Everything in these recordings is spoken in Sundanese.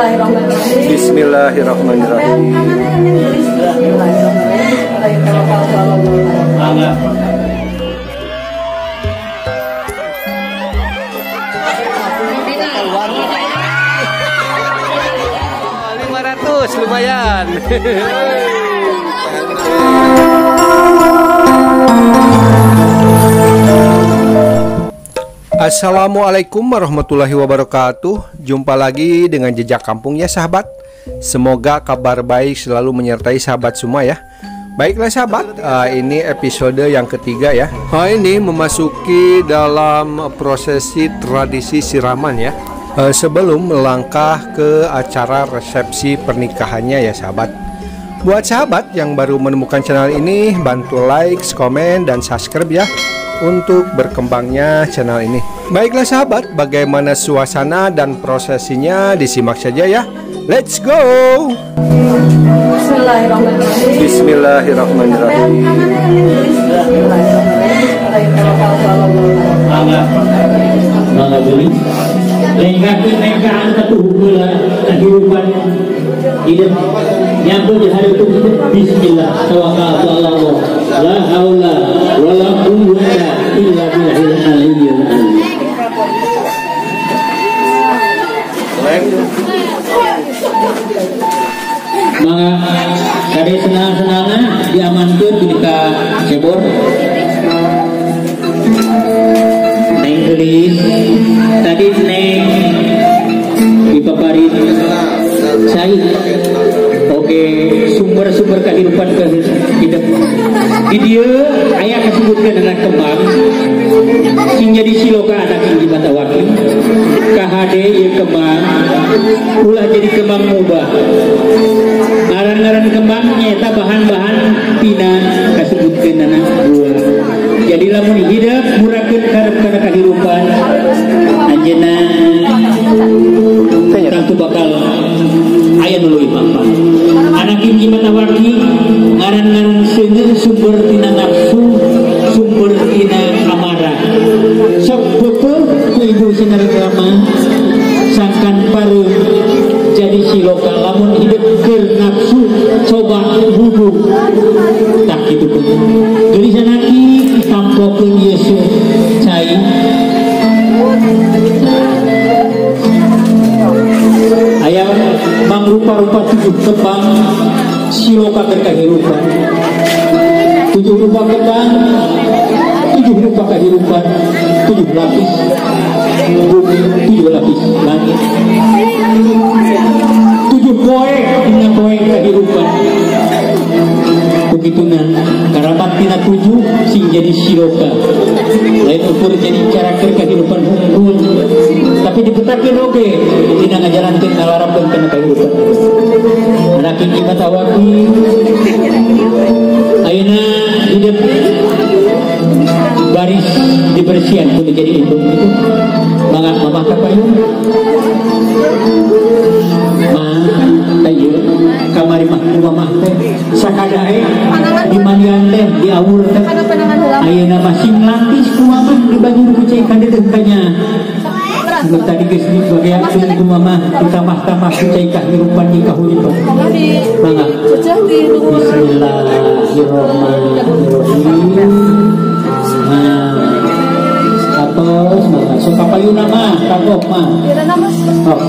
Bismillahirrahmanirrahim. Bismillahirrahmanirrahim. Ratus lumayan. Assalamualaikum warahmatullahi wabarakatuh. Jumpa lagi dengan Jejak Kampung ya sahabat. Semoga kabar baik selalu menyertai sahabat semua ya. Baiklah sahabat, ini episode yang ketiga ya. Ini memasuki dalam prosesi tradisi siraman ya. Sebelum melangkah ke acara resepsi pernikahannya ya sahabat. Buat sahabat yang baru menemukan channel ini, bantu like, komen, dan subscribe ya untuk berkembangnya channel ini. Baiklah sahabat, bagaimana suasana dan prosesinya disimak saja ya. Let's go. Bismillahirrahmanirrahim. Bismillahirrahmanirrahim. Lengkakeun katuhula kehidupan hidup nyambung di hari itu. Bismillah tawakkaltu ala Allah la haula wala quwwata illa billahil aliyyil azim. Maka kade senang-senangna diamankeun di ka cebor neng geulis tadi neng dipaparin cai. Oke, sumber-sumber kehidupan hidup di dia aya kasebutkeun dengan kembang sing jadi siloka anak ing dimatawaki kahade ieu kembang ulah jadi kembang mubah. Ngaran-ngaran kembang nyata bahan-bahan tina kasebutkeun anak buah. Jadi lamun hidup murakeun karep kana kahirupan anjeunna tentu bakal aya nu leuwih mapah. Anak ing dimatawaki ngaran-ngaran seungeuh sumber tina nafsu, sumber tina amarah. Sok beupeut ku ibu sinareng lama sangkan pareum jadi siloka lamun hidup keur nafsu coba hubung tak kitu pun. Geulis anaki tampokeun Yesus cai. Aya mangrupa-rupa tujuh kembang siloka keur kahirupan. Tujuh rupa kembang, tujuh rupa kehidupan, tujuh lapis bumi, tujuh lapis langit, tujuh poe dina poe kehidupan. Begituna karamat tina tujuh sing jadi siloka. Lain ukur jadi karakter kehidupan unggul, tapi dipetakeun oge dina ngajalankeun ngalarapkeun kana kehidupan. Anak ing matawaki ayeuna hidup baris dibersihan kudu jadi indung itu. Mangga mamah ka payung. Mah teh kamari mah ku mamah teh sakadae di mandian teh diawur teh. Ayeuna mah sing lantis ku mamah dibanjur ku cai kadeudeung kanya. Nu tadi geus dibageakeun ku mamah ditambah-tambah ku cai kahirupan jeung kahuripan. Mangga. Bismillahirrahmanirrahim. Nah, atos mah sok kapayuna mah kagok mah. Oh,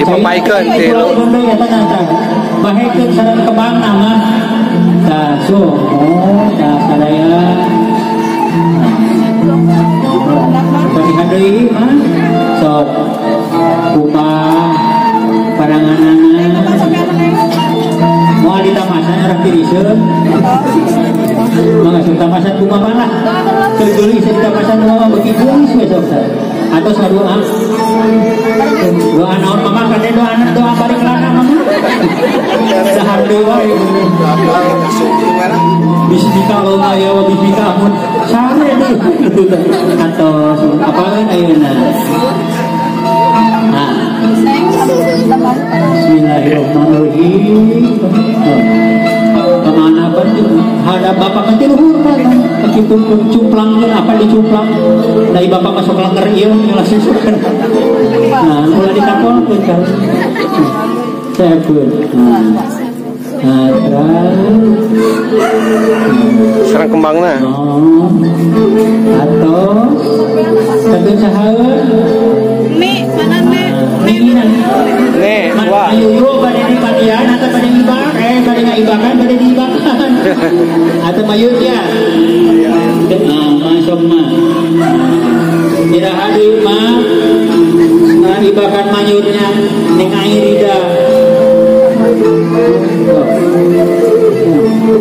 dipapaikeun tilu. Bahekeun sareng kembang mah. Tah so, oh tah sadaya. Bari hadeui mah sok kumaha paranganana. Moal ditamasan urang tiriseun. Mangga sok tamasan kumaha lah. Keur geulis ditamasan kumaha beuki geulis we sok teh. Atos ngadoa. Doa naon mama kade doa doa bari lana mama. Dahar deui wae. Bismika Allahumma ya wa bismika amun. Sare deui. Atos apaeun ayeuna? Nah. Bismillahirrahmanirrahim. Kemana penting hadap bapak penting luhur kan begitu cumplang apa dicumplang dari bapak masuk lenger ieu langsung. Nah, ulah ditakolkeun ka. Saeun. Nah, serang kembangna. Atau satu sahaeun. Ne, mana ne? Ne, wah. Ayo bade dipadian atau bade ngibak, bade ngaibakan, bade diibakan. Atau mayur ya. Nah, masuk mah. Iraha deui mah ngaibakan mayurnya ning air ida.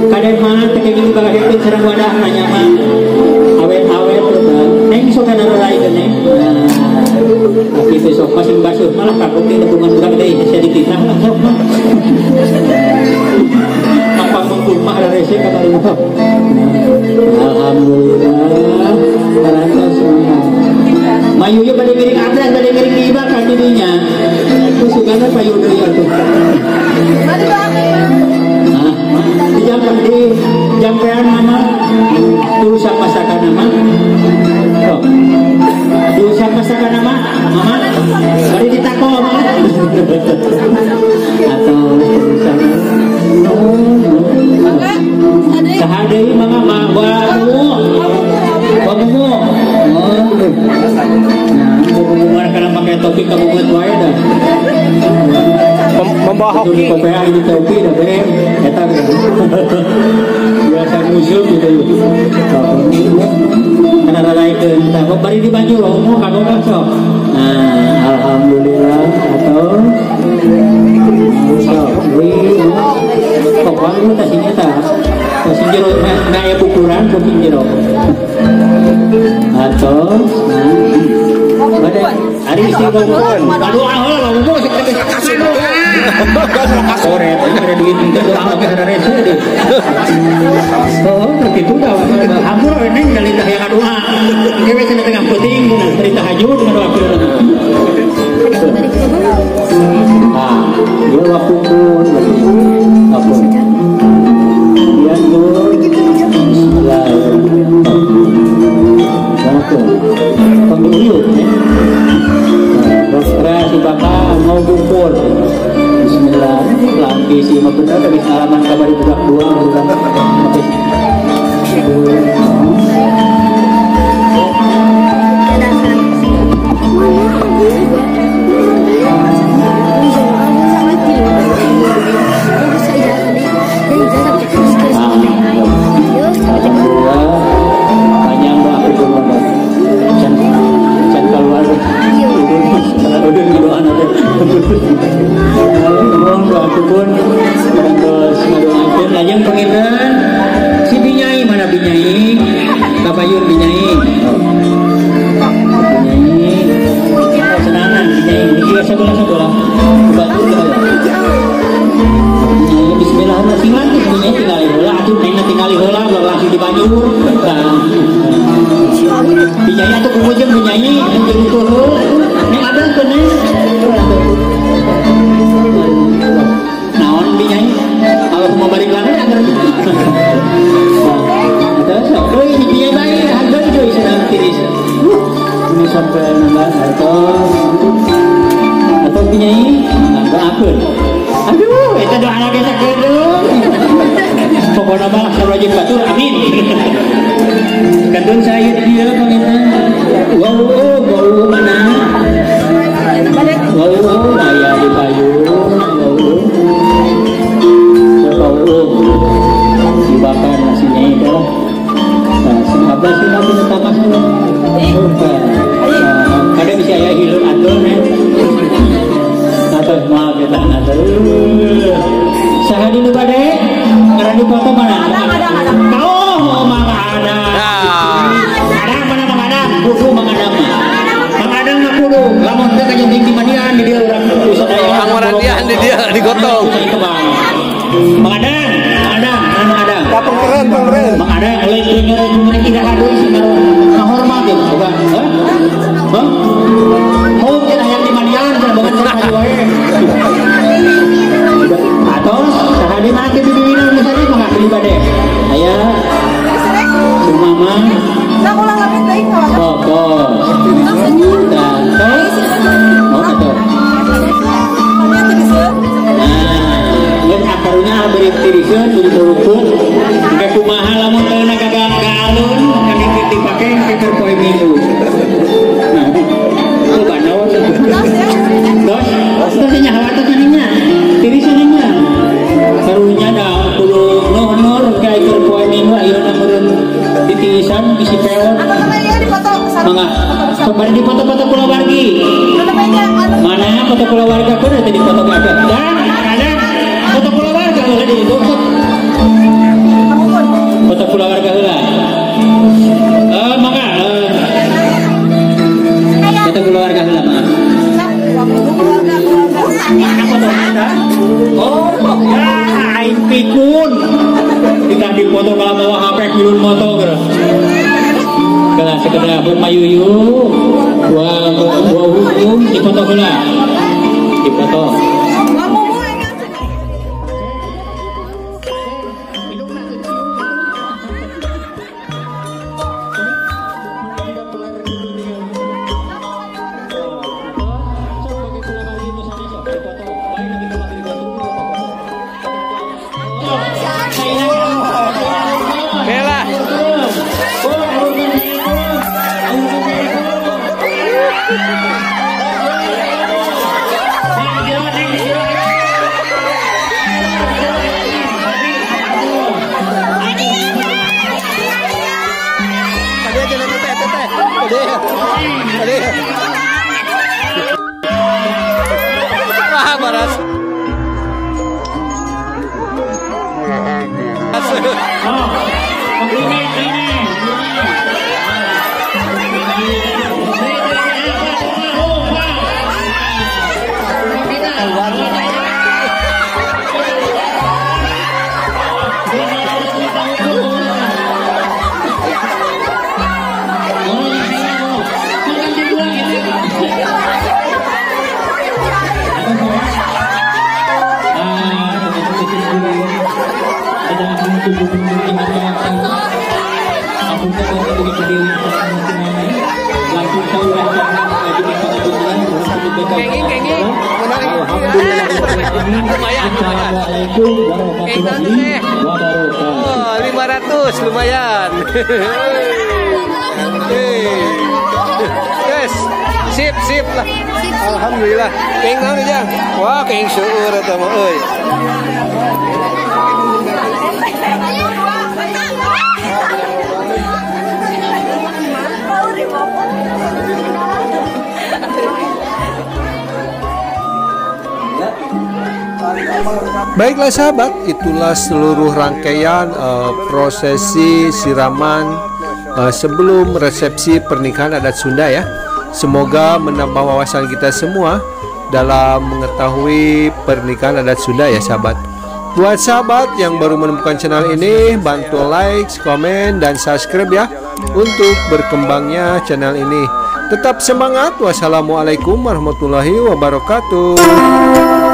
Kadang mah teh kenging bagakeun sareng wadah nanya mah awet-awet teh neng sok kana raraikeun neng. Nah, kitu sok masing basuh malah kakuk teh nepungan urang deui sia dititah lah sok mah. Apa mungkul mah rarese ka bari mah. Alhamdulillah parantos mah. Mayu ye bade ngiring abras bade ngiring diibakan di dinya. Ku sugana payu deui atuh. Nah, di di jampean mama diusap masakan nama. Oh. Diusap masakan nama, mama. Bari ditako mama. Atau urusan. Saha deui mama ma wa mu. Oh. Nah, karena pakai topi kamu buat wae dah. Membawa hoki. Di ini topi dah be. Eta biasa musuh gitu. Karena ralaikeun tah bari di banjur mau kagok sok. Nah, alhamdulillah atau sok deui. Kok wangi tah sini tah. Tah jero na aya bukuran kuping jero. Atau nah bade ari istri kamu. Aduh ah heula ngomong sih kasih doa. Sore ada duit untuk doa ke rese deh. Oh, begitu dah. Hampur neng kali dah yang doa. Kewe cenah tengah penting mun cerita tahajud ngadoa ku. Ah, ieu waktu pun apa? Dia tuh Bismillahirrahmanirrahim. Dokter si bapak mau bukul. Bismillah. Lampi sih mah bener habis ngalaman kabar budak dua bukan. Panjang doa perjuangan. Can keluar. Udah ngadoan aja. Nuhun doa pun terus ngadoakeun lajeng panginten si binyai mana binyai kapayun binyai. Binyai senangan binyai niki sebelah-sebelah. Bantu binyai bismillah sing lanjut binyai tinggal heula atuh neng tinggal heula langsung dibanjur. Binyai atuh kumujeng binyai jeung tuh neng ada teu neng. Naon binyai kalau mau balik lagi agar ada sok deui binyai bae harga deui sedang tiris. Ini sampai nambah atau binyai doakeun. Aduh, eta doa lagi sakedeung. Pokona mah sarwajib batur amin. Kantun saya dieu panginten. Wow, wow mana? Wow, aya di payung. Wow. Wow. Dibakar nasinya itu. Nah, sing abah sing abah tamas. Kadang bisa aya hileung atuh nya. Atos maaf ya tak atuh. Saha di nu bade? Ngaran dipoto mana? Ada. Oh, Mang Adang. Adang mana Mang Adang? Kudu Mang Adang mah. Mang Adang mah kudu. Lamun teh kajenting di mandian di dieu urang sadaya. Mandian di dieu digotong. Mang Adang, Mang Adang, mana Mang Adang? Kapung keren, keren. Mang Adang euy euy tidak hadir sih ngahormat ya, bukan? Hah? Hah? Mau kita hayang di mandian banget maju wae. Atos saha di mana kitu bibinan misalnya mangga beli bade. Aya Sumama. Nah, ulah lagi teuing kalau. Tos. Tos. Tiriseun kudu rukun. Engke kumaha lamun teu gagal alun kan dipake keur poe Minggu. Nah, tuh banaon. Tos, tos nya hawa teh nya. Tiriseun nya. Karunya da kudu nur kayak keur poe Minggu ayeuna meureun ditirisan bisi peot. Mangga, sok bari dipoto-foto kulawargi. Mana foto kulawarga kudu teh dipoto ka dan ada foto kulawarga heula di itu. Foto kulawarga heula. Mangga foto kulawarga heula mangga. Mana foto eta? Oh, ya aing pikun. Kita dipoto kalau bawa HP kilun moto geura. Kalau sekedar bermayuyu, wa hukum dipoto heula. Dipoto. Lumayan, lumayan. Oh, 500 lumayan. Yes, sip sip lah. Alhamdulillah. Keng naon aja. Wah, keng seueur eta mah euy. Baiklah sahabat, itulah seluruh rangkaian prosesi siraman sebelum resepsi pernikahan adat Sunda ya. Semoga menambah wawasan kita semua dalam mengetahui pernikahan adat Sunda ya sahabat. Buat sahabat yang baru menemukan channel ini, bantu like, komen, dan subscribe ya untuk berkembangnya channel ini. Tetap semangat. Wassalamualaikum warahmatullahi wabarakatuh.